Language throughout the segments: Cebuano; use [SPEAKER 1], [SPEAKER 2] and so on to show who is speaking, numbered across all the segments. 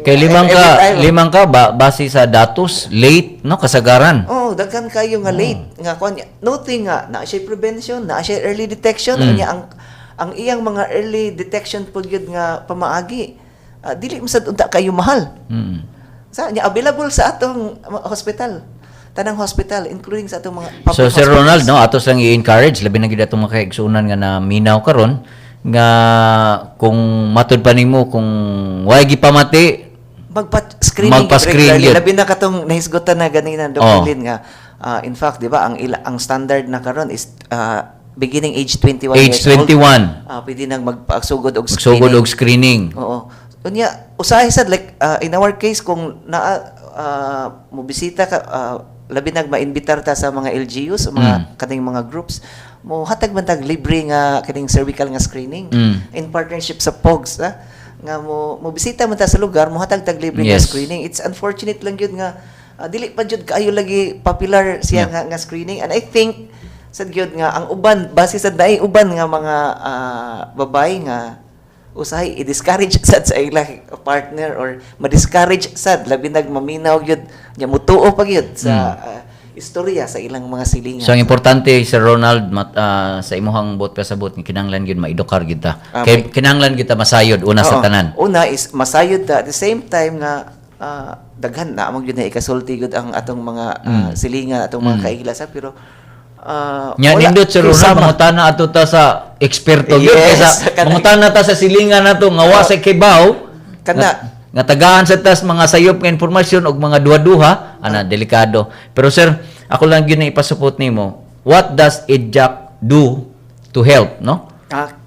[SPEAKER 1] Kay limang
[SPEAKER 2] Every
[SPEAKER 1] ka,
[SPEAKER 2] time.
[SPEAKER 1] Limang ka ba base sa datos late, no, kasagaran.
[SPEAKER 2] Oh, daghan kayo nga late nga kuan. Noting nga naa siya prevention, naa siya early detection, unya ang iyang mga early detection pud gyud nga pamaagi. Dili man sad unta kayo mahal. Sa nya available sa atong hospital. Tanang hospital, including sa atong mga public
[SPEAKER 1] So Sir
[SPEAKER 2] hospitals.
[SPEAKER 1] Ronald, no, ato lang i-encourage labi na gyud atong mga kaigsuonan nga na minaw karon nga kung matud pa nimo kung way gipamati,
[SPEAKER 2] magpa-screening
[SPEAKER 1] Magpa-screen
[SPEAKER 2] regularly.
[SPEAKER 1] yun.
[SPEAKER 2] Labi na katong nahisgutan na ganina, Dr. Lin, nga in fact, di ba, ang standard na karon is beginning age 21
[SPEAKER 1] age
[SPEAKER 2] years old.
[SPEAKER 1] 21.
[SPEAKER 2] Pwede nang magpasugod og
[SPEAKER 1] Magsugod
[SPEAKER 2] screening.
[SPEAKER 1] og screening.
[SPEAKER 2] Oo. Unya, usahay sad, like in our case, kung naa mo bisita ka, labi nag maimbitar ta sa mga LGUs, mga kaning mga groups, mo hatag man tag libre nga kaning cervical nga screening in partnership sa POGS, nga mo mo bisita man ta sa lugar, mo hatag tag libre nga screening. It's unfortunate lang gyud nga dili pa jud kaayo lagi popular siya nga screening, and I think sad gyud nga ang uban, base sa naay uban nga mga babae nga usahay i-discourage sad sa ilang partner or ma-discourage sad, labi nag maminaw gyud nya, mutuo pa gyud sa istorya sa ilang mga silingan.
[SPEAKER 1] So ang importante, Sir Ronald, sa imuhang buot pasabot, kinahanglan gyud maedukar gyud ta. Kay kinahanglan gyud ta masayod una sa tanan.
[SPEAKER 2] Una is masayod ta, at the same time nga daghan na among gyud na ikasulti gyud ang atong mga silingan, atong mga kaila sa, pero
[SPEAKER 1] Nya
[SPEAKER 2] wala,
[SPEAKER 1] nindot, Sir Ronald,
[SPEAKER 2] sama.
[SPEAKER 1] Mangutana ato ta sa eksperto gyud kaysa mangutana ta sa silingan nato nga wa sa kibaw.
[SPEAKER 2] Kana.
[SPEAKER 1] Nga tagaan sa tas mga sayop nga impormasyon og mga duha-duha ana, delikado. Pero sir, ako lang gyud na ipasupot nimo, what does EJAC do to help, no?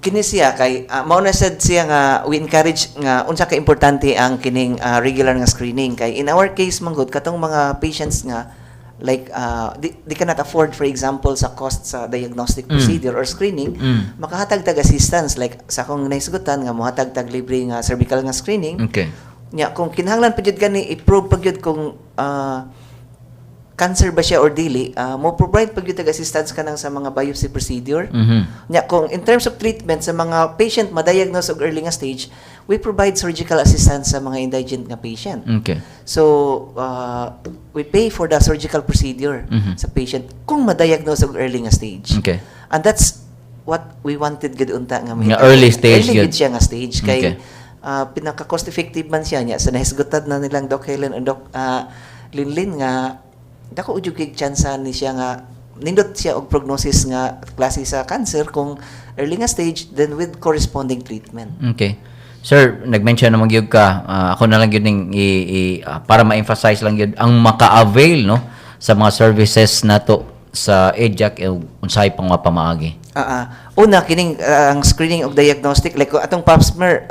[SPEAKER 2] Kini siya kay mao na sad siya nga we encourage nga unsa ka importante ang kining regular nga screening, kay in our case manggod katong mga patients nga like di cannot afford, for example, sa cost sa diagnostic procedure or screening, makahatag tag assistance, like sa akong nahisgutan nga mohatag tag libre nga cervical nga screening. Nya kung kinahanglan pa jud gani i-probe pa gyud kung cancer ba siya or dili, mo provide pa gyud tag assistance kanang sa mga biopsy procedure. Nya kung in terms of treatment sa mga patient ma-diagnose og early nga stage, we provide surgical assistance sa mga indigent nga patient. So, we pay for the surgical procedure sa patient kung ma-diagnose og early nga stage. And that's what we wanted gud unta nga
[SPEAKER 1] Nga early stage
[SPEAKER 2] Early
[SPEAKER 1] gyud.
[SPEAKER 2] Gud siya nga stage kay pinaka cost effective man siya. Nya sa nahisgutan na nilang Doc Helen and Doc Linlin nga dako ujud kay chance ni siya nga nindot siya og prognosis nga klase sa cancer kung early nga stage, then with corresponding treatment.
[SPEAKER 1] Okay. Sir, nag-mention naman gyud ka, ako na lang gyud ning para ma-emphasize lang gyud ang maka-avail, no, sa mga services nato sa EJAC, eh, unsay pang mga pamaagi?
[SPEAKER 2] Una kining ang screening og diagnostic, like atong pap smear,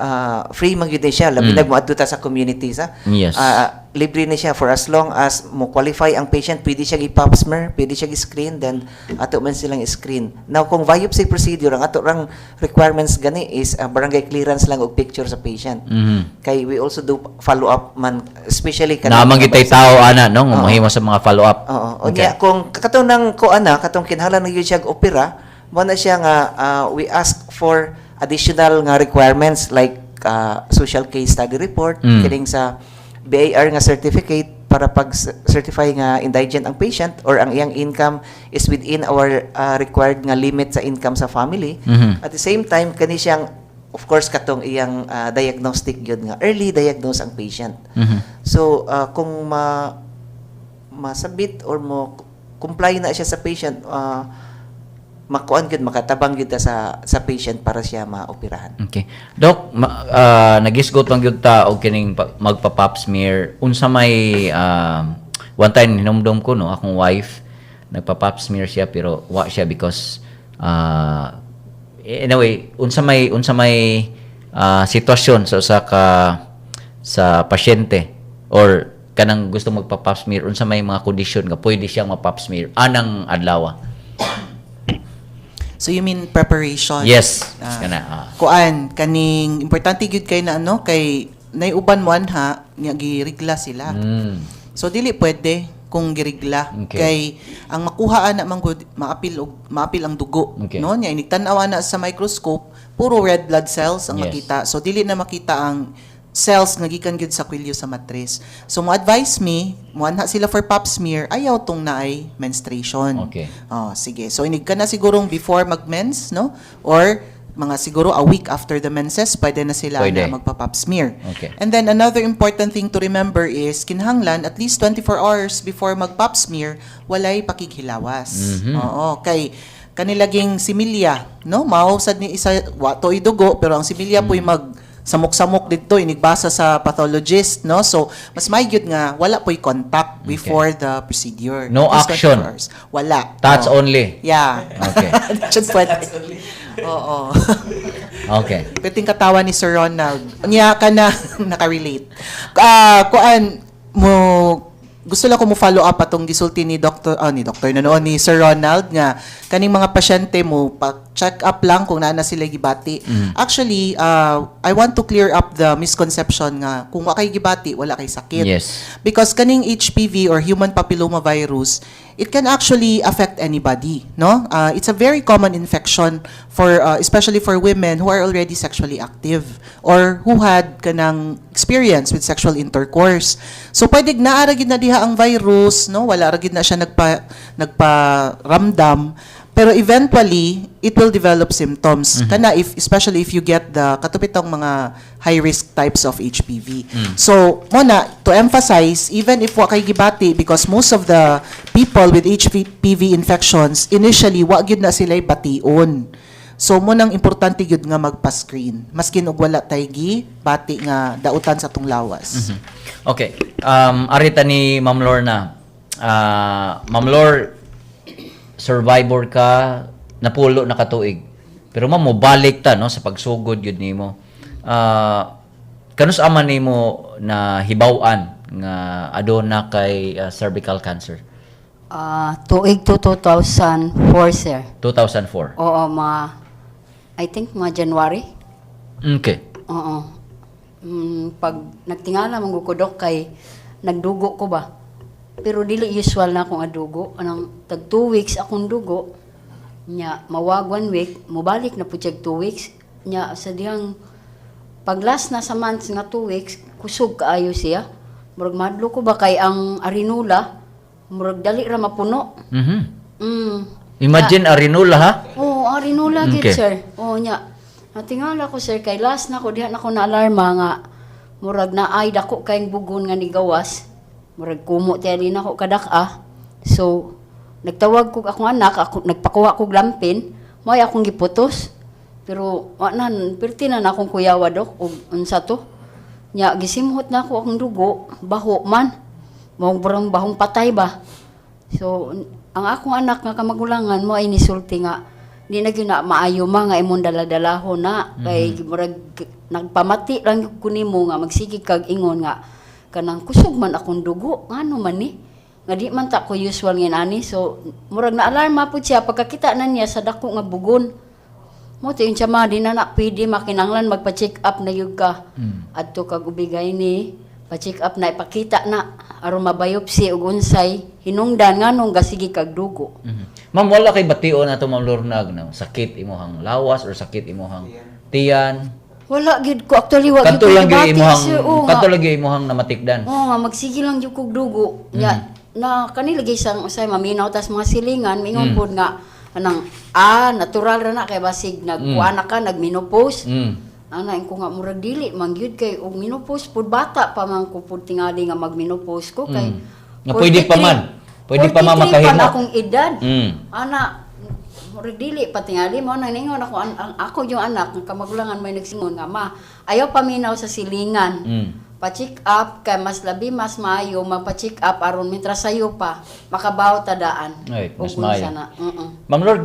[SPEAKER 2] free man gyud ni siya, labi nag moadto ta sa communities ha. Libre ni siya for as long as mo qualify ang patient, pwede siya i-pap smear, pwede siya i-screen, then ato man silang i-screen. Now kung biopsy procedure, ang ato rang requirements gani is barangay clearance lang og picture sa patient. Kay we also do follow up man, especially
[SPEAKER 1] Naa man gyud tay tao ana, no, nga mahimo sa mga follow-up.
[SPEAKER 2] Oo. Unya kung katong nang kuan na, katong kinahanglan na gyud siya og opera, mo na siya nga we ask for additional nga requirements like social case study report, kining sa BIR nga certificate para pag certify nga indigent ang patient or ang iyang income is within our required nga limit sa income sa family. At the same time, kani siyang of course katong iyang diagnostic gyud nga early diagnose ang patient. So kung masabit or mo comply na siya sa patient, makuan gyud, makatabang gyud ta sa patient para siya maoperahan.
[SPEAKER 1] Okay. Doc, nagisgot lang gyud ta og kining magpa-pap smear. Unsa may one time hinumdom ko, no, akong wife nagpa-pap smear siya pero wa siya because anyway, unsa may sitwasyon sa usa ka sa pasyente or kanang gusto magpa-pap smear, unsa may mga kondisyon nga pwede siyang ma-pap smear anang adlaw?
[SPEAKER 3] So you mean preparation?
[SPEAKER 1] Yes.
[SPEAKER 3] Ah.
[SPEAKER 1] Kana. Ah.
[SPEAKER 3] Kuan, kaning importante gyud kay na ano, kay naiuban mo anha nga girigla sila. So dili pwede kung girigla kay ang makuha ana man gud maapil og maapil ang dugo, no? Nya inig tan-aw ana sa microscope, puro red blood cells ang makita. So dili na makita ang cells nga gikan gyud sa kwilyo sa matris. So mo advise me, mo anha sila for pap smear, ayaw tong naay menstruation. Oh, sige. So inig ka na sigurong before mag-mens, no? Or mga siguro a week after the menses, pwede na sila
[SPEAKER 1] Pwede.
[SPEAKER 3] na magpa-pap smear. And then another important thing to remember is kinahanglan at least 24 hours before mag-pap smear, walay pakighilawas. Oo, kay kanilaging similya, no? Mao sad ni isa wa to dugo, pero ang similya po'y mag samok-samok dito inigbasa sa pathologist, no? So mas may gyud nga wala po'y contact before the procedure.
[SPEAKER 1] No
[SPEAKER 3] At least 24
[SPEAKER 1] action.
[SPEAKER 3] hours. Wala.
[SPEAKER 1] Touch
[SPEAKER 3] Oo.
[SPEAKER 1] Only.
[SPEAKER 3] Yeah. Just pwede. Oo. Piting katawa ni Sir Ronald. Niya ka na nakarelate. Ah, kuan mo, gusto lang ko mo follow up atong gisulti ni Doctor, ni Doctor na noon, ni Sir Ronald, nga kaning mga pasyente mo pa check up lang kung naa na sila gibati. Actually, I want to clear up the misconception nga kung wa kay gibati, wala kay sakit. Because kaning HPV or human papilloma virus, it can actually affect anybody, no? It's a very common infection for especially for women who are already sexually active or who had kanang experience with sexual intercourse. So pwede naa ra gyud na diha ang virus, no? Wala ra gyud na siya nagparamdam, pero eventually it will develop symptoms. Kana if especially if you get the katong mga high risk types of HPV. So, mo na to emphasize, even if wa kay gibati, because most of the people with HPV infections initially wa gyud na sila bation. So mo nang importante gyud nga magpa-screen maskin og wala tay gibati nga dautan sa tong lawas.
[SPEAKER 1] Okay. Arita ni Ma'am Lorna. Ma'am Lor, survivor ka, napulo na katuig. Pero ma'am, mobalik ta, no, sa pagsugod yun nimo. Kanus ama nimo na hibaw-an nga aduna kay cervical cancer?
[SPEAKER 4] Ah, tuig to 2004, sir.
[SPEAKER 1] 2004.
[SPEAKER 4] Oo, mga, I think mga January. Oo. Pag nagtingala man ko, Dok, kay nagdugo ko ba. Pero dili usual na akong adugo. Anang tag 2 weeks akong dugo. Nya mawag one week, mobalik na pud siyag 2 weeks. Nya sa dihang pag last na sa months nga 2 weeks, kusog kaayo siya. Murag madlo ko ba kay ang arenula, murag dali ra mapuno.
[SPEAKER 1] Imagine arenula, ha?
[SPEAKER 4] Oo, arenula gid, sir. Oo nya. Natingala ko, sir, kay last na ko diha na ko na alarma nga murag na ay dako kayong bugon nga nigawas. Murag kumo tiyali na ko kadak-a. So nagtawag ko akong anak, ako nagpakuha kog lampin, mo'y akong giputos. Pero wa na perti na na akong kuyawa, Dok, ug unsa to. Nya gisimhot na ako akong dugo, baho man. Mao burang bahong patay ba. So, ang akong anak nga kamagulangan mo ay nisulti nga di na gyud na maayo ma nga imong daladalahon na kay murag nagpamati lang gyud ko nimo nga magsige kag ingon nga kanang kusog man akong dugo, ngano man ni nga di man ta ko usual nga ani. So murag na alarma pud siya pagkakita na niya sa dako nga bugon mo to yun siya, ma, di na na pwede, makinanglan magpa-check up na yun ka adto kag ubigay ni pa-check up na, ipakita na aron mabiopsy ug unsay hinungdan nganong gasige kag dugo.
[SPEAKER 1] Ma'am, wala kay bation ato, Ma'am Lorna, no? Sakit imuhang lawas or sakit imuhang tiyan?
[SPEAKER 4] Wala gyud ko actually, wa gyud
[SPEAKER 1] Kadto
[SPEAKER 4] ko
[SPEAKER 1] lang gyud
[SPEAKER 4] gibati,
[SPEAKER 1] imuhang
[SPEAKER 4] sir. Oo nga.
[SPEAKER 1] Kadto lang gyud imuhang namatikdan.
[SPEAKER 4] Oo nga, magsige lang jud kog dugo. Nya na kanila gyud sang usay maminaw tas mga silingan mingon pod nga anang natural ra na kay basig nagkuan na ka, nagmenopause. Ana ko nga murag dili man gyud kay og menopause pud, bata pa man ko pud tingali nga magmenopause ko kay
[SPEAKER 1] Nga pwede pa man. Pwede pa man
[SPEAKER 4] 43 pa
[SPEAKER 1] makahimo.
[SPEAKER 4] na akong edad. Ana murag dili pa tingali mo nang ningon ako ang ako yung anak ang kamagulangan may nagsingon nga, "Ma, ayaw paminaw sa silingan. Pa-check up kay mas labi mas maayo mapa-check up aron mintras sayo pa makabaw ta daan."
[SPEAKER 1] Ay, mas
[SPEAKER 4] Ug unsa
[SPEAKER 1] maayo.
[SPEAKER 4] na.
[SPEAKER 1] Ma'am Lord,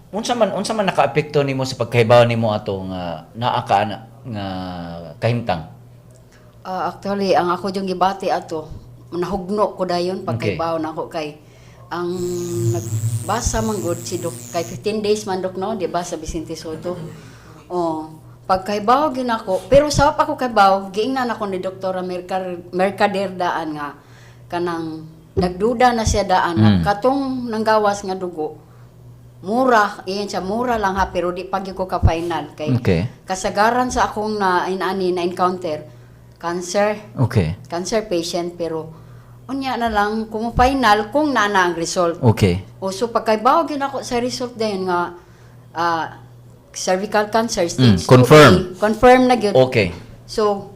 [SPEAKER 1] unsa man nakaapekto nimo sa pagkahibaw nimo ato nga naa ka ana nga kahimtang?
[SPEAKER 4] Ah, actually, ang ako yung gibati ato, nahugno ko dayon pagkaibaw na ako kay ang nagbasa man gud si Dok kay 15 days man, Dok, no, di ba, sa Vicente Soto. Oh, pagkaibaw gyud ako, pero sa pa ako kaibaw, giingnan ako ni Dr. Mercader daan nga kanang nagduda na siya daan nga katong nanggawas nga dugo mura, iyan siya, mura lang ha, pero di pa gyud ko ka final kay kasagaran sa akong na inani na encounter. Cancer. Cancer patient, pero unya na lang kung final kung naa na ang result. O so pagkaibaw gyud ako sa result dayon nga cervical cancer stage
[SPEAKER 1] Confirm.
[SPEAKER 4] 2A, confirm na gyud. So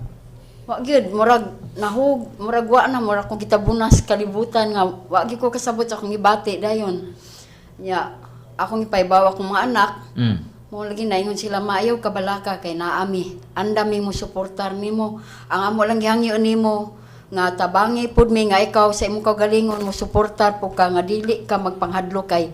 [SPEAKER 4] wa gyud, murag nahug, murag wa na, murag kung gitabunas kalibutan nga wa gyud ko kasabot sa akong gibati dayon. Nya akong ipaibaw akong mga anak. Mo lagi naingon sila, "Maayo kabalaka kay naami. Andami mo suportar nimo. Ang amo lang gihangyo nimo nga tabangi pud mi nga ikaw sa imong kaugalingon mo suportar pud ka nga dili ka magpanghadlok kay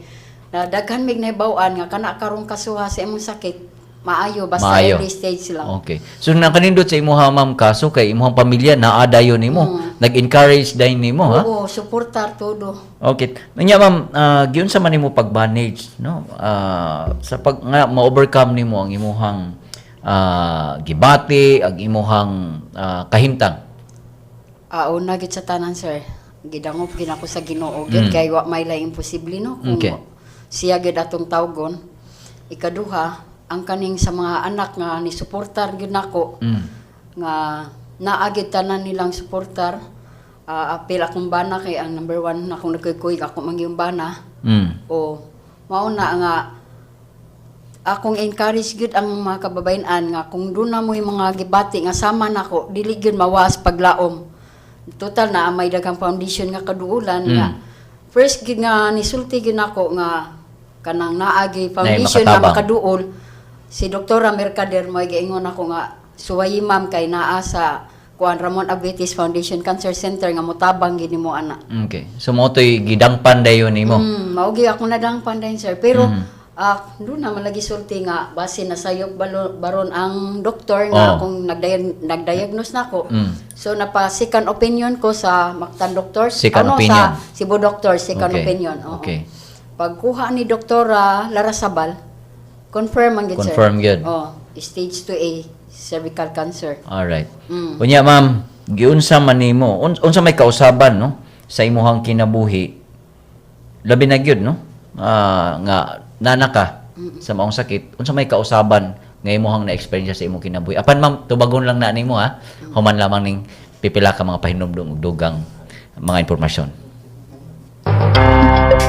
[SPEAKER 4] na daghan mig nahibaw-an nga kana karong kasuha sa imong sakit maayo basta
[SPEAKER 1] Maayo.
[SPEAKER 4] early stage lang."
[SPEAKER 1] Okay. So nakanindot sa imuha, ma'am, kaso kay imuhang pamilya naa dayon nimo. Nag-encourage dayon nimo, ha?
[SPEAKER 4] Oo, suportar todo.
[SPEAKER 1] Okay. Nya ma'am, giunsa man nimo pag-manage, no? Sa pag nga ma-overcome nimo ang imuhang gibati, ang imuhang kahimtang.
[SPEAKER 4] Una gid sa tanan, sir. Gidangop gid ako sa Ginoo gid kay wa may laing imposible, no, kung siya gid atong tawgon. Ikaduha, ang kaning sa mga anak nga ni suportar gid nako nga naa gid tanan nilang suportar. Apil akong bana kay ang number one na akong nagkuykuy ako man yung bana. O mao na nga akong encourage gyud ang mga kababayen-an nga kung doon na mo yung mga gibati nga sama nako, dili gyud mawas paglaom. Total na may daghang foundation nga kaduulan nga first gyud nga nisulti gyud nako nga kanang naagi foundation nga
[SPEAKER 1] makatabang.
[SPEAKER 4] Makaduol si Dr. Mercader. Mo giingon ako nga, "Suwayi ma'am kay naa sa kuan Ramon Aboitiz Foundation Cancer Center nga motabang gini mo ana."
[SPEAKER 1] Okay. So mo to'y gidangpan dayon nimo.
[SPEAKER 4] Mao gyud ako nadangpan dayon, sir. Pero doon naman lagi sulti nga base na sayop baron ang doktor nga akong nagdiagnose nako. So napa second opinion ko sa Mactan Doctors.
[SPEAKER 1] Second
[SPEAKER 4] Ano,
[SPEAKER 1] opinion.
[SPEAKER 4] sa Cebu Doctors, second opinion. Oo. Pagkuha ni Doktora Larasabal, confirm ang gid, sir.
[SPEAKER 1] Confirm gyud.
[SPEAKER 4] Oh, stage 2A cervical cancer.
[SPEAKER 1] Alright. Unya ma'am, giunsa man nimo, unsa may kausaban, no, sa imuhang kinabuhi? Labi na gyud, no? Nga nana ka sa maong sakit, unsa may kausaban nga imuhang na-experience sa imong kinabuhi? Apan ma'am, tubagon lang na nimo ha. Human lamang ning pipila ka mga pahinumdum ug dugang mga impormasyon.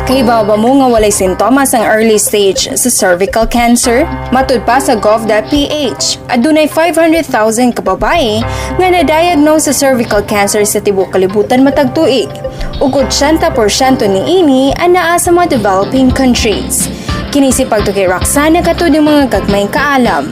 [SPEAKER 5] Kahibaw ba mo nga walay sintomas ang early stage sa cervical cancer? Matud pa sa gov.ph, adunay 500,000 ka babae nga na-diagnose sa cervical cancer sa tibuok kalibutan matag tuig. Ug 80% niini anaa sa mga developing countries. Kini si Pagtukay Roxana katud mga gagmayng kaalam.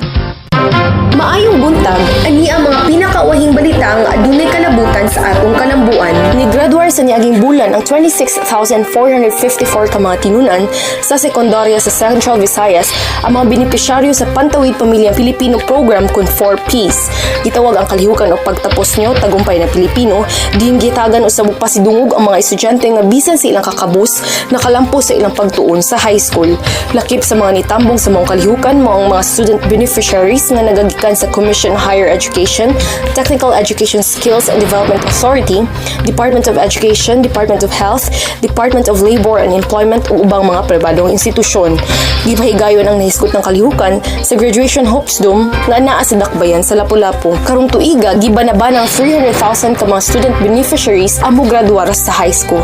[SPEAKER 6] Maayong buntag, ani ang mga pinakauwahing balita nga adunay kalabutan sa atong kalambuan. Ni-graduar sa niaging bulan ang 26,454 ka mga tinunan sa sekundarya sa Central Visayas, ang mga benepisyaryo sa Pantawid Pamilyang Pilipino Program kun 4Ps. Gitawag ang kalihukan og "Pagtapos Nyo, Tagumpay na Pilipino," diin gitagan usab og pasidungog ang mga estudyante nga bisan sa ilang kakabus nakalampo sa ilang pagtuon sa high school. Lakip sa mga nitambong sa mga kalihukan mao ang mga student beneficiaries nga nagagikan sa Commission on Higher Education, Technical Education Skills and Development Authority, Department of Education, Department of Health, Department of Labor and Employment ug ubang mga pribadong institusyon. Gipahigayon ang nahisgot ng kalihukan sa Graduation Hopes Dome nga naa sa Dakbayan sa Lapu-Lapu. Karong tuiga, gibanaba ng 300,000 ka mga student beneficiaries ang mograduar sa high school.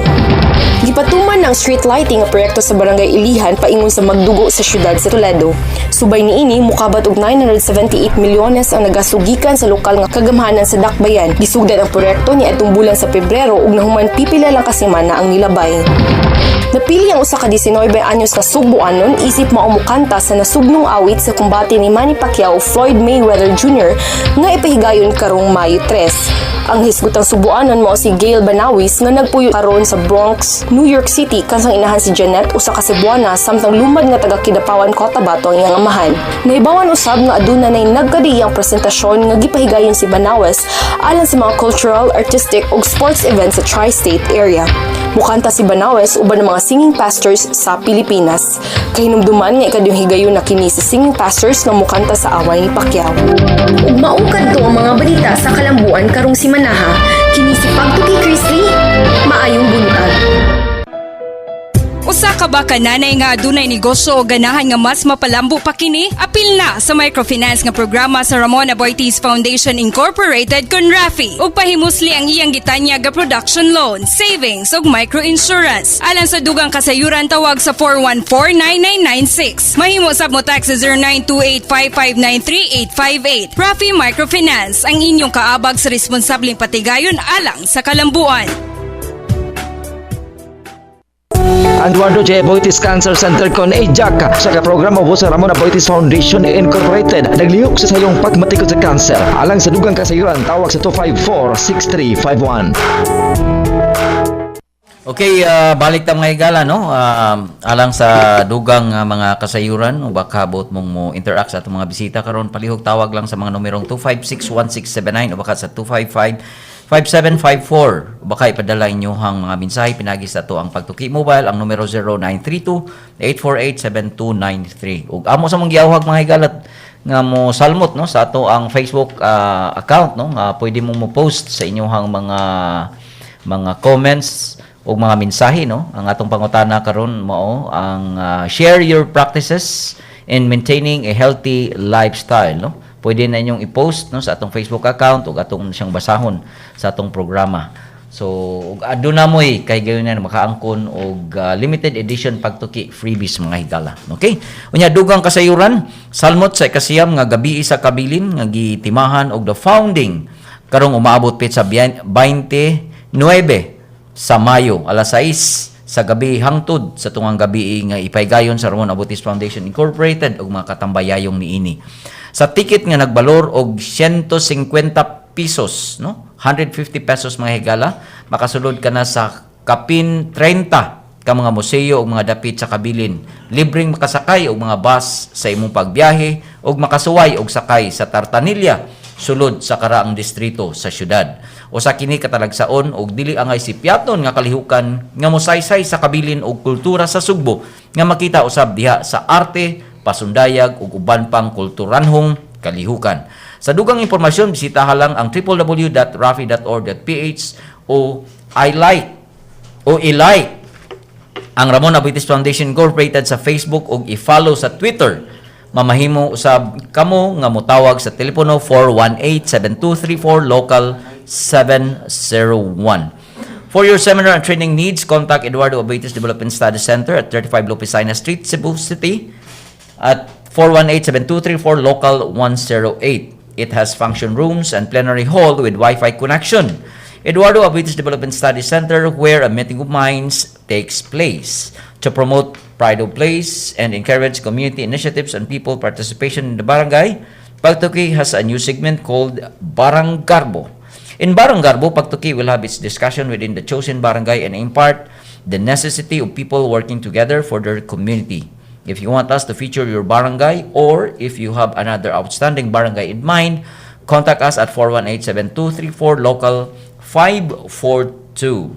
[SPEAKER 6] Gipatuman ng street lighting nga proyekto sa Barangay Ilihan paingon sa magdugo sa syudad sa Toledo. Subay niini, mukabat og 978 milyones ang nagasto gikan sa lokal nga kagamhanan sa Dakbayan. Gisugdan ang proyekto ni atong bulan sa Pebrero ug nahuman pipila lang ka semana ang nilabay. Napili ang usa ka 19 anyos ka Sugboanon isip mao mokanta sa nasugnong awit sa kumbate ni Manny Pacquiao, Floyd Mayweather Jr. nga ipahigayon karong Mayo 3. Ang hisgutang Sugboanon mao si Gail Banawis nga nagpuyo karon sa Bronx, New York City kansang inahan si Janet, usa ka Cebuana, samtang lumad nga taga Kidapawan, Cotabato ang iyang amahan. Nahibawan usab nga aduna nay nagkadiyang presentasyon nga gipahigayon si Banawes alang sa mga cultural, artistic ug sports events sa tri-state area. Mukanta si Banawes uban ng mga singing pastors sa Pilipinas. Kahinumduman nga ikaduhang higayon na kini sa singing pastors nga mukanta sa away ni Pacquiao. Ug mao kadto ang mga balita sa kalambuan karong simanaha. Kini si Pagtuki Chrisley. Maayong buntag.
[SPEAKER 7] Usa
[SPEAKER 5] Usa ka ba ka nanay nga adunay negosyo o ganahan nga mas mapalambo pa kini? Apil na sa microfinance nga programa sa Ramon Aboitiz Foundation Incorporated kon RAFI ug pahimusli ang iyang gitanyag nga production loan, savings ug microinsurance. Alang sa dugang kasayuran, tawag sa 414-9996. Mahimo sab mo text sa 0928-559-3858. RAFI Microfinance, ang inyong kaabag sa responsableng patigayon alang sa kalambuan.
[SPEAKER 7] Ang Eduardo J. Aboitiz Cancer Center kon AJAC sa ka programa ubos sa Ramon Aboitiz Foundation Incorporated naglihok sa sayong pagmatikod sa cancer. Alang sa dugang kasayuran, tawag sa 254-6351.
[SPEAKER 1] Okay, balik ta, mga higala, no? Alang sa dugang mga kasayuran o baka buot mong mo interact sa atong mga bisita karon, palihog tawag lang sa mga numerong 256-1679 o baka sa 255-5754 o baka ipadala inyohang mga mensahe pinagi sa ato ang Pagtuki Mobile, ang numero 0932-848-7293. Ug amo sa mong giawhag, mga higala, nga mo salmot, no, sa ato ang Facebook account, no, nga pwede mo mo post sa inyohang mga comments o mga mensahe, no. Ang atong pangutana karon mao ang share your practices in maintaining a healthy lifestyle, no. Pwede na inyong i-post, no, sa atong Facebook account ug atong siyang basahon sa atong programa. So ug aduna moy kay gayon na makaangkon og limited edition Pagtuki freebies, mga higala. Okay, unya dugang kasayuran, salmot sa ikasiyam nga gabi sa kabilin nga gitimahan og the founding karong umaabot petsa 29 sa Mayo, alas 6 sa gabi hangtod sa tungang gabi nga ipaygayon sa Ramon Aboitiz Foundation Incorporated ug mga katambayayong niini. Sa ticket nga nagbalor og 150 pesos, no? 150 pesos, mga higala, makasulod ka na sa kapin 30 ka mga museo ug mga dapit sa kabilin. Libreng makasakay og mga bus sa imong pagbiyahe ug makasuway og sakay sa tartanilya sulod sa karaang distrito sa syudad. Usa kini katalagsaon og dili angay sipyaton nga kalihukan nga mosaysay sa kabilin og kultura sa Sugbo nga makita usab diha sa arte, pasundayag ug uban pang kulturanhong kalihukan. Sa dugang impormasyon, bisitahan lang ang www.rafi.org.ph o I like o i-like ang Ramon Aboitiz Foundation Incorporated sa Facebook ug i-follow sa Twitter. Mamahimo usab kamo nga motawag sa telepono 418-7234 local 701. For your seminar and training needs, contact Eduardo Aboitiz Development Studies Center at 35 Lopez Saina Street, Cebu City at 418-7234 local 108. It has function rooms and plenary hall with Wi-Fi connection. Eduardo Aboitiz Development Studies Center, where a meeting of minds takes place to promote pride of place and encourage community initiatives and people participation in the barangay. Pagtuki has a new segment called Baranggarbo. In Baranggarbo, Pagtuki will have its discussion within the chosen barangay and impart the necessity of people working together for their community. If you want us to feature your barangay or if you have another outstanding barangay in mind, contact us at 418-7234 local 542.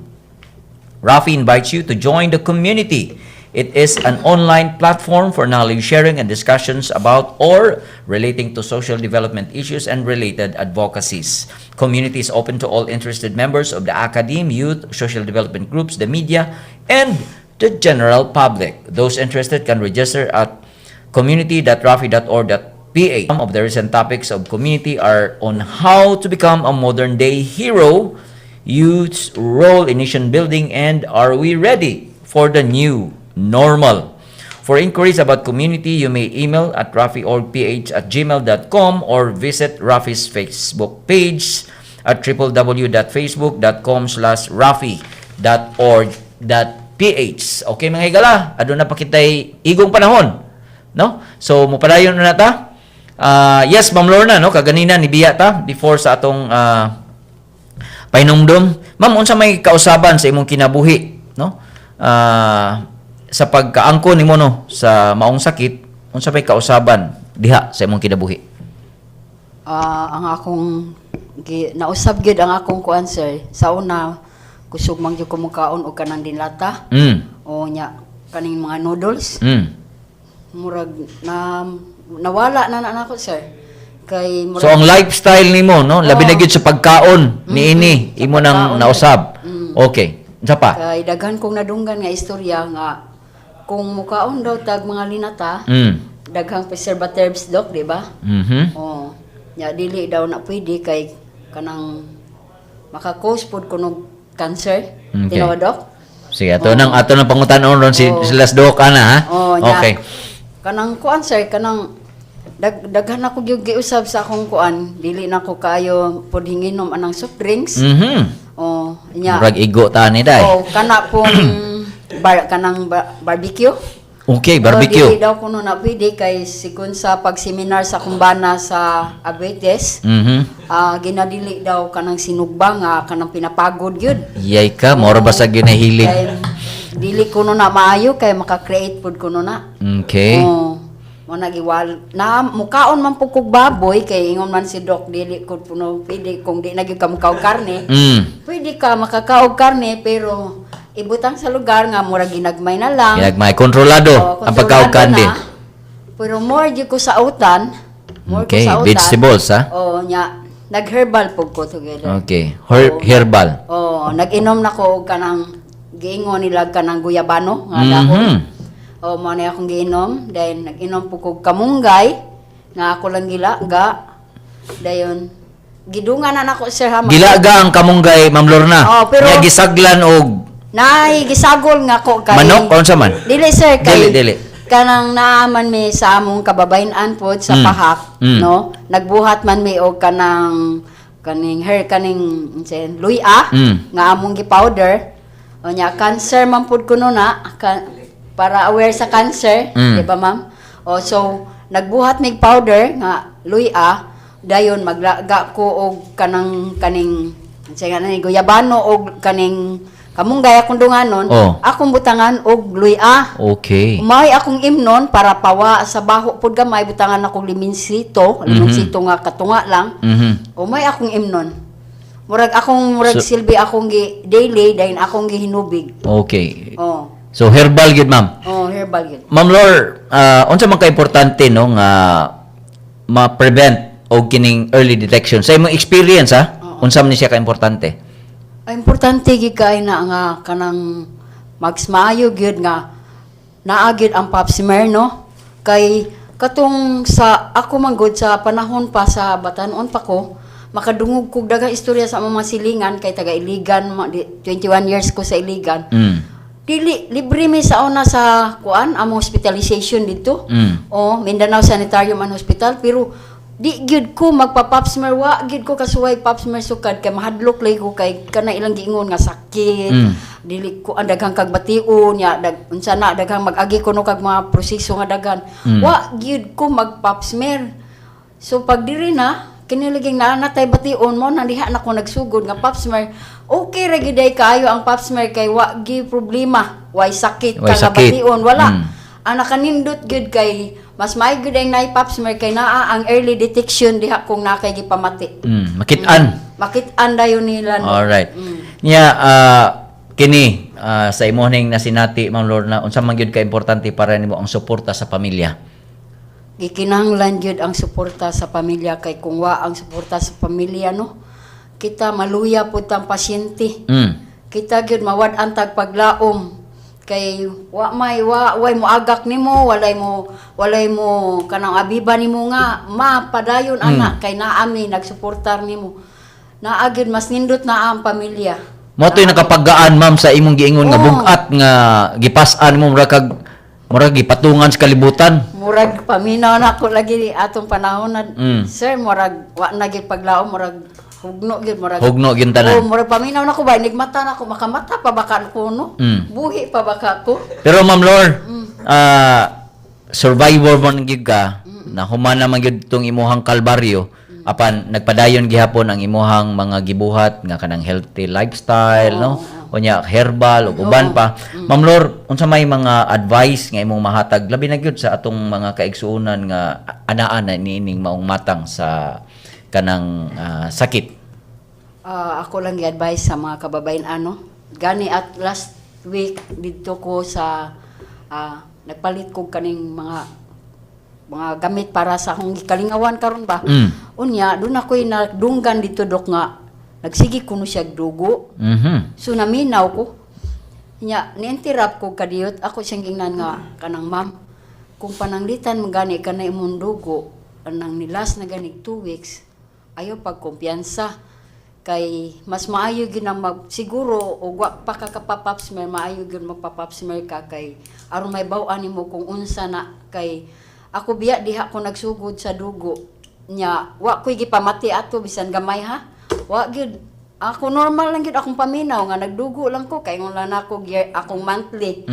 [SPEAKER 1] Rafi invites you to join the community. It is an online platform for knowledge sharing and discussions about or relating to social development issues and related advocacies. Community is open to all interested members of the academe, youth, social development groups, the media, and the general public. Those interested can register at community.rafi.org.ph. Some of the recent topics of community are on how to become a modern day hero, youth's role in nation building, and are we ready for the new normal? For inquiries about community, you may email at rafiorgph@gmail.com or visit Rafi's Facebook page at www.facebook.com/rafi.org.ph. Okay, mga higala, aduna pa kitay igong panahon. No? So, mupadayon na ta. Yes, Ma'am Lorna, no? Kaganina nibiya ta before sa atong pahinumdom. Ma'am, unsa may kausaban sa imong kinabuhi, no? Sa pagkaangkon nimo, no, sa maong sakit, unsa may kausaban diha sa imong kinabuhi?
[SPEAKER 4] Ang akong nausab gyud ang akong kuan, sir. Sa una, kusog man gyud ko mukaon og kanang dinlata. O nya kaning mga noodles. Murag na nawala na na nako, sir. Kay murag,
[SPEAKER 1] So ang lifestyle nimo, no, labi na
[SPEAKER 4] Oo.
[SPEAKER 1] Gyud sa pagkaon niini
[SPEAKER 4] Sa
[SPEAKER 1] imo nang
[SPEAKER 4] pagkaon.
[SPEAKER 1] nausab. Okay. Unsa pa?
[SPEAKER 4] Kay daghan kong nadunggan nga istorya nga Kung mukaon daw tag mga linata, daghang preservatives, dok, di ba?
[SPEAKER 1] Mhm.
[SPEAKER 4] Oh, nya dili daw na pwede kay kanang maka-cause pod kuno cancer. Tinuod, dok?
[SPEAKER 1] Sige, ato nang pangutan-on ron si sila sa Doc ana ha.
[SPEAKER 4] Oh, nya.
[SPEAKER 1] Okay.
[SPEAKER 4] Kanang kuan, sir, kanang daghan ako gyud giusab sa akong kuan, dili na ko kaayo pod hinginom anang soft drinks. Oh, nya.
[SPEAKER 1] Murag igo ta ni day.
[SPEAKER 4] Oh, kana pong bar, kanang barbecue.
[SPEAKER 1] Okay, barbecue.
[SPEAKER 4] Oh, dili daw kuno na pwede kay sigon sa pag-seminar sa kumbana sa Abetes, ginadili daw kanang sinugba nga kanang pinapagod gyud.
[SPEAKER 1] Yay ka, mora ba sa ginahilig?
[SPEAKER 4] Kay dili kuno na maayo kay maka-create pud kuno na. Oh, mo nagiwal na mukaon man pud kog baboy kay ingon man si doc dili ko puno pwede kung di na gyud ka mukaog karne. Pwede ka makakaog karne pero ibutang sa lugar nga murag ginagmay na lang.
[SPEAKER 1] Ginagmay kontrolado
[SPEAKER 4] Oo,
[SPEAKER 1] ang pagkaog
[SPEAKER 4] kontrolado
[SPEAKER 1] karne.
[SPEAKER 4] na. Pero more gyud ko sa utan. More ko sa utan.
[SPEAKER 1] Vegetables ha.
[SPEAKER 4] Oh, nya nag-herbal pud ko together.
[SPEAKER 1] Okay. Herbal.
[SPEAKER 4] Oh, nag-inom na ko og kanang giingon nila kanang guyabano nga dahon. Oh, mo na akong giinom. Then nag-inom po kog kamunggay nga ako lang gilaga. Dayon gidungan na nako, sir, ha.
[SPEAKER 1] Gilaga ang kamunggay, Ma'am Lorna.
[SPEAKER 4] Oh, pero-
[SPEAKER 1] Nya gisaglan og
[SPEAKER 4] Nay gisagol nga ko kay
[SPEAKER 1] manok o unsa man?
[SPEAKER 4] Dili, sir, kay
[SPEAKER 1] Dili, dili.
[SPEAKER 4] Kanang naaman mi sa among kababayen-an pod sa Pahak, no. Nagbuhat man mi og kanang kaning hair kaning unsa yun, luya nga among gi-powder. O nya cancer man pud kuno na para aware sa cancer, di ba, ma'am? O so nagbuhat mig powder nga luya, dayon maglaga ko og kanang kaning unsa nga ni guyabano og kaning kamunggay akong dunganon, akong butangan og luya. Umay akong imnon para pawa sa baho pud gamay, butangan akong liminsito, liminsito nga katunga lang. Umay akong imnon. Murag akong murag silbi akong gi daily dayon akong gihinubig. Oh.
[SPEAKER 1] So herbal gyud, ma'am.
[SPEAKER 4] Oh, herbal gyud.
[SPEAKER 1] Ma'am Lor, unsa man ka importante no nga ma-prevent og kining early detection sa imong experience ha? Unsa man ni siya ka importante?
[SPEAKER 4] Ay, importante gyud kay na nga kanang magsmaayo gyud nga naa gyud ang pap smear, no, kay katong sa ako man gud sa panahon pa sa batanon pa ko makadungog kog daghang istorya sa among mga silingan kay taga Iligan, 21 years ko sa Iligan. Dili libre mi sa una sa kuan among hospitalization dito. O Mindanao Sanitarium and Hospital, pero di gyud ko magpa-pap smear, wa gyud ko kasuway pap smear sukad kay mahadlok lay ko kay kana ilang giingon nga sakit. Dili ko ang daghang kag bation nya dag unsa na daghang mag-agi kuno kag mga proseso nga daghan. Wa gyud ko mag-pap smear. So pag diri na kiniliging naa na tay bation mo na diha na ko nagsugod nga pap smear. Okay ra gyud ay kaayo ang pap smear kay wa gyud problema, way sakit
[SPEAKER 1] Way
[SPEAKER 4] ka nga
[SPEAKER 1] sakit.
[SPEAKER 4] bation wala. Ang nakanindot gyud kay mas may gyud ang nay pap smear kay naa ang early detection diha kung naa kay gipamati.
[SPEAKER 1] Makit-an.
[SPEAKER 4] Makit-an dayon nila, no?
[SPEAKER 1] Alright. Nya kini sa imo ning nasinati, Ma'am Lorna, unsa man gyud ka importante para nimo ang suporta sa pamilya?
[SPEAKER 4] Gikinahanglan gyud ang suporta sa pamilya kay kung wa ang suporta sa pamilya, no, kita maluya pud tang pasyente. Kita gyud mawad-an tag paglaom kay wa may wa way moagak nimo, walay mo kanang abiba nimo nga mapadayon ana kay naa mi nagsuportar nimo. Naa gyud mas nindot na ang pamilya.
[SPEAKER 1] Mo to'y nakapaggaan, ma'am, sa imong giingon nga bug-at nga gipas-an mo, murag kag murag gipatungan sa kalibutan.
[SPEAKER 4] Murag paminaw na ako lagi atong panahon na, sir, murag wa na gyud paglaom, murag hugno gyud, murag
[SPEAKER 1] Hugno gyud tanan.
[SPEAKER 4] Oh, murag paminaw na ko ba, nigmata na ko, makamata pa baka ko, no? Buhi pa baka ko.
[SPEAKER 1] Pero Ma'am Lor, survivor man gyud ka, na human naman gyud tong imuhang kalbaryo, apan nagpadayon gihapon ang imuhang mga gibuhat nga kanang healthy lifestyle, no? Unya herbal ug uban pa. Ma'am Lor, unsa may mga advice nga imong mahatag labi na gyud sa atong mga kaigsuonan nga anaa na niining maong matang sa kanang sakit?
[SPEAKER 4] Ah, ako lang gi-advise sa mga kababayan ano. Gani at last week didto ko sa nagpalit ko kaning mga gamit para sa akong gikalingawan karon ba. Unya doon ako'y nadunggan dito, dok, nga nagsige kuno siya dugo. So naminaw ko. Nya ni-interrupt ko kadiyot ako siyang gingnan nga kanang, "Ma'am, kung pananglitan mo gani kanay imong dugo anang nilas na ganig 2 weeks, ayaw pagkumpiyansa kay mas maayo gyud ang mag siguro og wa pa ka kapapap smear, maayo gyud magpa-pap smear ka kay aron may baw-an nimo kung unsa na." Kay ako biya diha ko nagsugod sa dugo nya, wa ko'y gipamati ato bisan gamay ha, wa gyud ako, normal lang gyud akong paminaw nga nagdugo lang ko kay ngon lang ako akong monthly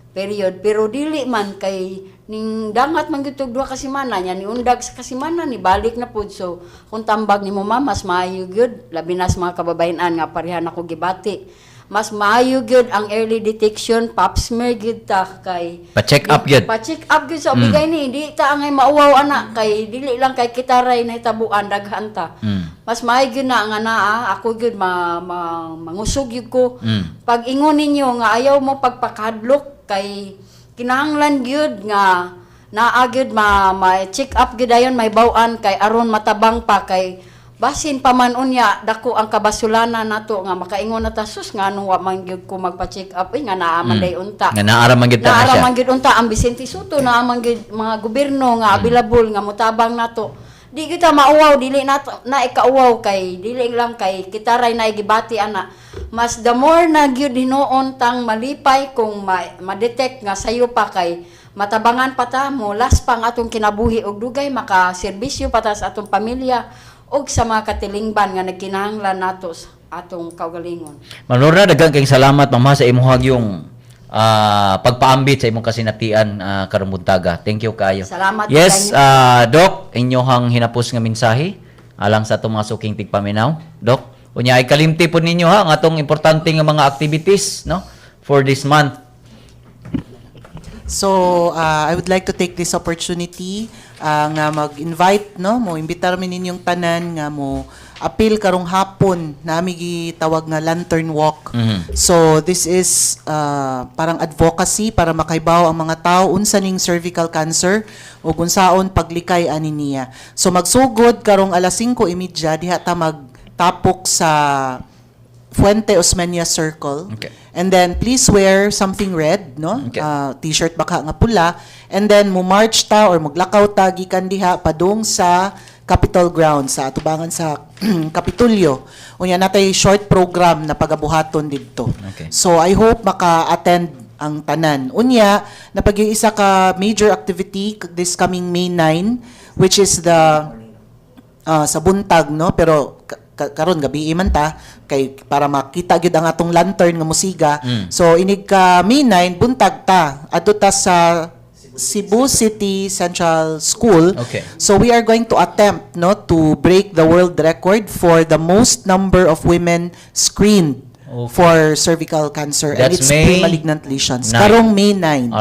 [SPEAKER 4] period, pero dili man kay ning dangat man gyud tog 2 ka semana nya, niundag sa kasemana ni balik na pud. So kung tambag nimo, ma'am, mas maayo gyud, labi na sa mga kababayen-an nga parehan ako gibati, mas maayo gyud ang early detection, pap smear gyud ta kay
[SPEAKER 1] Pa-check up gyud.
[SPEAKER 4] Pa-check up gyud sa obigay ni di ta angay mauwaw ana kay dili lang kay kita ray nahitabuan, daghan ta. Mas maayo gyud na nga naa ako gyud ma mangusog gyud ko. Pag ingon ninyo nga ayaw mo pagpakadlok kay kinahanglan gyud nga naa gyud ma check up gyud dayon, may baw-an kay aron matabang pa, kay basin pa man unya dako ang kabasulana nato nga makaingon na ta, "Sus, nganong wa man gyud ko magpa-check up eh, nga naa man day unta."
[SPEAKER 1] Nga naara man gyud ta na
[SPEAKER 4] Naara
[SPEAKER 1] siya.
[SPEAKER 4] Man gyud unta ang Vicente Sotto, naa man gyud mga gobyerno nga available nga motabang nato. Di kita mauwaw, dili nato na ikauwaw kay dili lang kay kita ray naigibati ana. Mas the more na gyud hinuon tang malipay kung ma-detect nga sayo pa kay matabangan pa ta mo, last pa ang atong kinabuhi og dugay makaserbisyo pa ta sa atong pamilya og sa mga katilingban nga nagkinahanglan nato sa atong kaugalingon.
[SPEAKER 1] Ma'am Lorna, daghang kayong salamat, ma'am, ha, sa imuhag yung pagpaambit sa imong kasinatian karong buntaga. Thank you kaayo.
[SPEAKER 4] Salamat
[SPEAKER 1] Yes,
[SPEAKER 4] kaayo.
[SPEAKER 1] Doc, inyohang hinapos nga mensahe alang sa atong mga suking tigpaminaw. Doc, unya ay kalimti po ninyo ha ang atong importante nga mga activities, no, for this month.
[SPEAKER 3] So, I would like to take this opportunity nga mag-invite, no, mo imbitar mi ninyong tanan nga mo apil karong hapon nami gitawag nga Lantern Walk. So, this is parang advocacy para makaibaw ang mga tao unsa ning cervical cancer ug unsaon paglikay ani niya. So, magsugod karong alas 5:30 diha ta magtapok sa Fuente Osmeña Circle. And then please wear something red, no?
[SPEAKER 1] Okay.
[SPEAKER 3] T-shirt baka nga pula. And then mo march ta or maglakaw ta gikan diha padung sa Capitol Ground sa atubangan sa Kapitulyo. Unya natay short program na pagabuhaton didto. So I hope maka-attend ang tanan. Unya, napag isa ka major activity this coming May 9, which is the sa buntag, no, pero karon gabi man ta kay para makita gyud ang atong lantern nga musiga. So inig ka May 9 buntag ta adto ta sa Cebu City Central School. So we are going to attempt, no, to break the world record for the most number of women screened for cervical cancer and
[SPEAKER 1] That's
[SPEAKER 3] its
[SPEAKER 1] May
[SPEAKER 3] pre-malignant lesions
[SPEAKER 1] 9.
[SPEAKER 3] Karong May 9.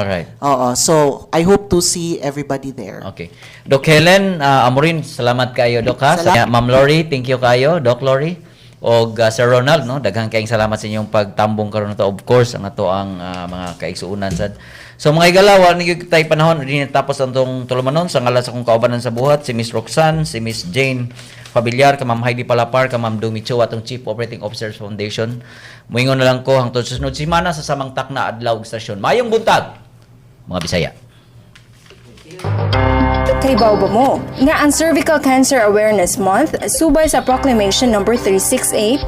[SPEAKER 3] Oo, so I hope to see everybody there.
[SPEAKER 1] Okay. Doc Helen, Amorin, salamat kayo, Doc, ha.
[SPEAKER 3] Salamat.
[SPEAKER 1] Ma'am Lori, thank you kayo, Doc Lori. Og Sir Ronald, no, daghan kayong salamat sa inyong pagtambong karon to. Of course, ang ato ang mga kaigsuonan sad. So mga higala, wala ni gyud tay panahon di natapos ang tong tulumanon sa ngalan sa akong kaubanan sa buhat, si Miss Roxanne, si Miss Jane Pabiliar, ka Ma'am Heidi Palapar, ka Ma'am Dumi Cho, atong Chief Operating Officer sa Foundation. Muingon na lang ko hangtod sa sunod semana sa samang takna, adlaw ug stasyon. Mayong buntag, mga Bisaya.
[SPEAKER 5] Kay ba mo nga ang Cervical Cancer Awareness Month subay sa Proclamation Number 368,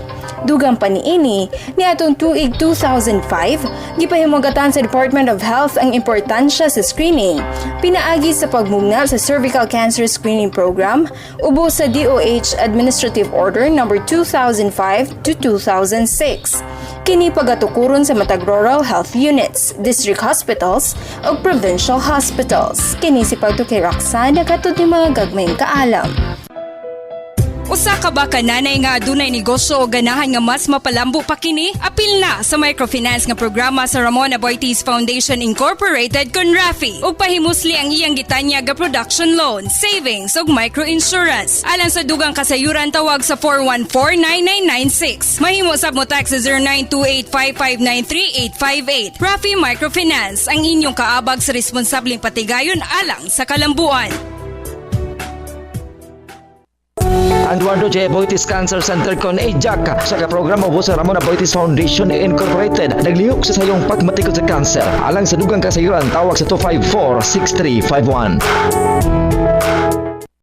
[SPEAKER 5] dugang pa niini niadtong tuig 2005 gipahimugatan sa Department of Health ang importansya sa screening pinaagi sa pagmugna sa Cervical Cancer Screening Program ubos sa DOH Administrative Order Number 2005 to 2006. Kini pagatukuron sa matag rural health units, district hospitals ug provincial hospitals. Kini si pagto kay Roxanne naghatod ni mga gagmayng kaalam.
[SPEAKER 8] Usa ka ba ka nanay nga adunay negosyo o ganahan nga mas mapalambo pa kini? Apil na sa microfinance nga programa sa Ramon Aboitiz Foundation Incorporated kon RAFI ug pahimusli ang iyang gitanyag nga production loan, savings ug microinsurance. Alang sa dugang kasayuran, tawag sa 414-9996. Mahimo sab mo text sa 0928-559-3858. RAFI Microfinance, ang inyong kaabag sa responsableng patigayon alang sa kalambuan.
[SPEAKER 7] Ang Eduardo J. Aboitiz Cancer Center kon AJAC sa ka-programa ubos sa Ramon Aboitiz Foundation Incorporated naglihok sa sayong pagmatikod sa cancer. Alang sa dugang kasayuran, tawag sa 254-6351.